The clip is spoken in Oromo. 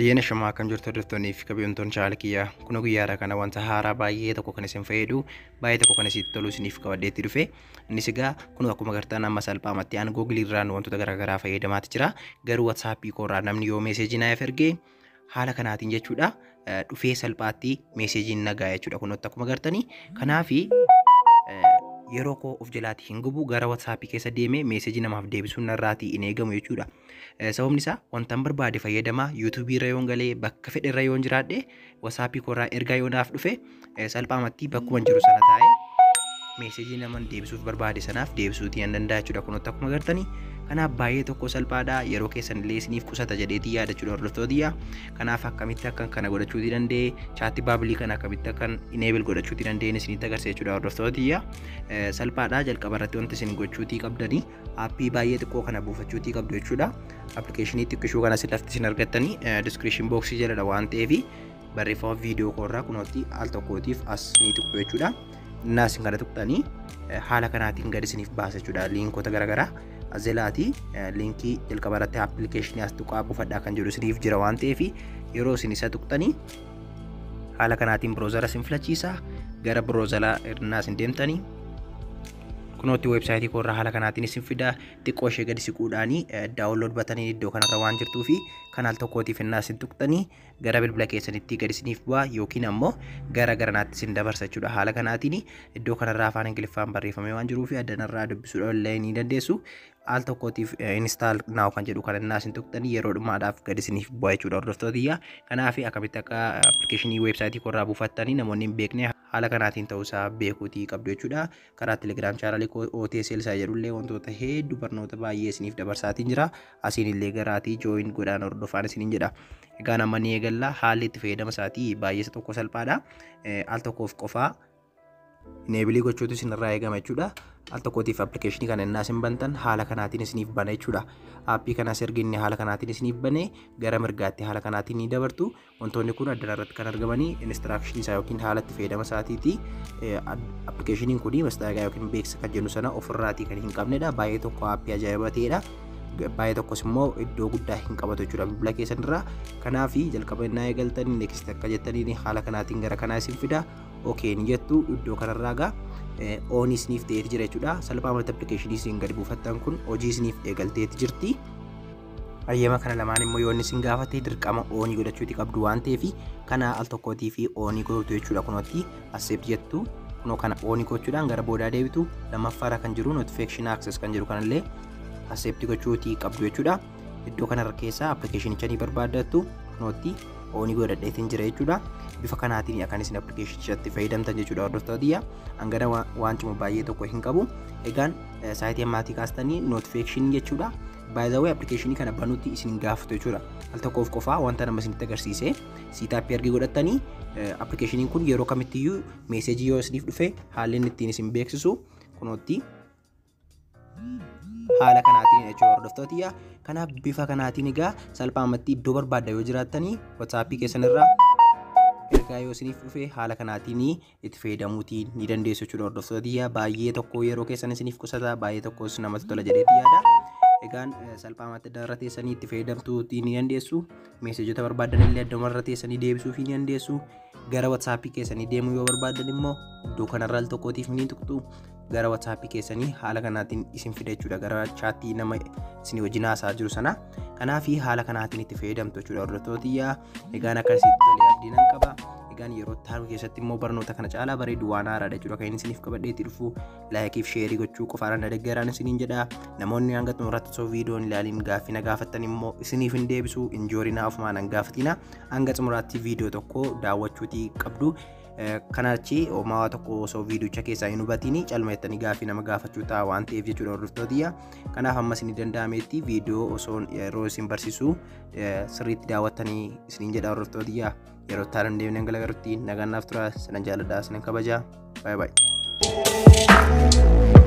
Ayyaana shamaa akkam jirtu hordoftoonnii fi kabajamtoonni chaanala kiyyaa kun guyyaadha kana wanta haaraa baay'ee tokko kan isin fayyadu baay'ee tokko kan isitti tolu isiniif qabadheetti dhufe. Innis egaa kun akkuma agartan amma salphaamatti aan Google irraan wantoota garaagaraa fayyadamaati jira. Garuu WhatsApp koorraa namni yoo meeseejii naaf ergee haala kanaatiin jechuudha dhufee salphaatti meeseejiin nagaa jechuudha kun akkuma agartanii. Kanaafi yeroo koo of jalaatti hin gubu gara WhatsApp keessa deemee meeseejii namaaf deebisuun narraatii hin eegamu jechuudha. Sababni isaa wanta barbaade fayyadamaa YouTube irra yoon galee bakka fedhe irra yoon jiraadhe WhatsApp koorraa ergaa yoo naaf dhufe salphaamatti bakkuma jiru sana taa'ee meeseejii naman deebisuuf barbaade sanaaf deebisuutii hin danda'a jechuudha. Kun akkuma agartanii kanaaf baay'ee tokko salphaadha yeroo keessan illee isiniif qusata jedheetii yaada jechuudha hordoftootiyya. Kanaaf akkamitti akkan kana godhachuutii danda'e chaatti baabilii kana akkamitti akkan enable godhachuutii danda'e isinitti agarsiisa jechuudha hordoftootiyya. Salphaadha jalqaba irratti wanti isin gochuutii qabdanii aappii baay'ee xiqqoo kana buufachuutii qabdu jechuudha. Appilikeeshinii xiqqishuu kana lafti isin argattanii description box jaladha waan ta'eef barreeffama viidiyoo koorraa kunootti al tokkootiif as ni tuqxu jechuudha. Naas kana tuqxanii haala kanaatiin gadi isiniif baasa jechuudha liinkoota garaagaraa. Azelaati liinkii jalqaba irratti appilikeeshinii as tuqaa buufadhaa kan jedhu isiniif jira waan ta'eef yeroo isin isa tuqxanii haala kanaatiin biroozara isin filachiisa gara biroozara irraa isin deemtanii kunootti weebsaayitii koorraa haala kanaatiin isin fida xiqqoo ishee gadi siquudhaanii daawunlood batanii iddoo kanarra waan jirtuu fi kanaal tokkootiif innaa isin tuqxanii gara bilbila keessanitti gadi isiniif bu'aa yookiin ammoo gara garanaatti isin dabarsa jechuudha. Haala kanaatiin iddoo kanarraa afaan Ingiliffaan barreeffamee waan jiruu fi addanarraa dubbisuudha illee ni dandeessu. Al tokkootiif install now kan jedhu kan innaa isin tuqxanii yeroo dhumaadhaaf gadi isiniif bu'aa jechuudha hordoftootiyya. Kanaaf akkamitti akka appilikeeshinii weebsaayitii koorraa buufattanii namoonni hin beekne haala kanaatiin ta'uusaa beekuutii qabdu jechuudha. Karaa Telegram chaanalii OTSL isaa jedhullee wantoota hedduu barnoota baay'ee isiniif dabarsaatiin jira. Asiin illee garaatii join godhaan hordofaan isiniin jedha. Egaa nama ni eegalla haalli itti fayyadama isaatii baay'ee isa tokko salphaadha. Al tokkoof qofaa enable gochuutu isinirraa eegama jechuudha. Al tokkootiif appilikeeshinii kana innaa isin bantan haala kanaatiin isiniif bana jechuudha. Aappii kanas erga inni haala kanaatiin isiniif bane gara mirgaatti haala kanaatiin ni dabartu. Wantoonni kun addana irratti kan argamanii inistiraakshini isaa yookiin haala itti fayyadama isaatiiti. Appilikeeshiniin kun mastaagaa yookiin beeksisa kan jennu sana ofirraatii kan hin qabnedha. Baay'ee tokko aappii ajaa'iba ta'edha. Baay'ee tokkos immoo iddoo guddaa hin qabatu jechuudha bilbila keessan irraa. Kanaaf jalqaba innaa eegaltanii next akka jettaniin haala kanaatiin gara kanaa isin fida. Okay ni jettu iddoo kanarraa gaa on isiniif ta'eeti jira jechuudha. Salphaamatti appilikeeshinii isin gadi buufattan kun hojii isiniif eegalteeti jirti. Hayyama kana lamaan immoo yoo inni isin gaafate dirqama oonii godhachuuti qabdu waan ta'eef kana al tokkootii fi oonii gootu jechuudha. Kunootti accept jettu kunoo kana oonii gochuudhaan gara boodaa deebitu. Lammaffaarra kan jiru notification access kan jedhu kanallee accept gochuuti qabdu jechuudha. Iddoo kanarra keessaa appilikeeshinicha ni barbaaddattu kunootti oonii godhadheetiin jira jechuudha. Bifa kanaatiin akkan isin appilikeeshinichatti fayyadamtan jechuudha hordoftootiyya. Hangana waan cimu baay'ee tokko hin qabu. Egaan saayitii ammaatii kaastanii notification jechuudha. By the way appilikeeshinii kana banuutti isin gaafatu jechuudha. Al tokkoof qofaa wanta nama isinitti agarsiise siitaappii ergi godhattanii appilikeeshiniin kun yeroo kamittiyyuu meeseejii yoo isiniif dhufe haalli inni ittiin isin beeksisu kunootti haala kanaatiin jechuudha hordoftootiyya. Kanaaf bifa kanaatiin egaa salphaamatti iddoo barbaadda yoo jiraattanii WhatsApp keessan irraa ergaa yoo isiniif dhufe haala kanaatiin itti fayyadamuutii ni dandeessu jechuudha hordoftootiyya. Baay'ee tokko yeroo keessan isiniif qusata baay'ee tokkos namatti tola jedheetti yaada. Egaan salphaamatti irra teessanii itti fayyadamtuutii ni dandeessu. Meeseejota barbaadan illee adduma irra teessanii deebisuufii ni dandeessu. Gara WhatsApp keessanii deemuu yoo barbaadan immoo iddoo kanarra al tokkootiif ni tuqxu. Gara WhatsApp keessanii haala kanaatiin isin fida jechuudha. Gara chaattii nama isin wajjin haasaa jiru sana. Kanaaf haala kanaatiin itti fayyadamtu jechuudha hordoftootiyya. Egaan akkasitti tole abdii nan qaba. Egaan yeroo taa'u keessatti immoo barnoota kana caalaa bareedu waan haaraadha jechuudha. Kan inni isiniif qabadhee itti dhufu laayikiif sheerii gochuu qofaadhaan na deeggaraan isiniin jedha. Namoonni hanga xumuraatti osoo viidiyoon ilaaliin gaaffii na gaafattan immoo isiniif hin deebisu injoorinaa ofumaan hin gaafatina. Hanga xumuraatti viidiyoo tokko daawwachuutii qabdu. Kanaachi homaa tokko osoo viidiyocha keessaa hin hubatiin calma jettanii gaaffii nama gaafachuu ta'a waan ta'eef jechuudha hordoftootiyya. Kanaaf ammas ni danda'ametti viidiyoo osoo yeroo isin barsiisu sirriitti daawwattanii isiniin jedha hordoftootiyya. Yeroo taa'an hin deemneen galagarutti nagaan naaf tura. Sinan jaalladha, sinan kabaja. Baay'ee baay'ee.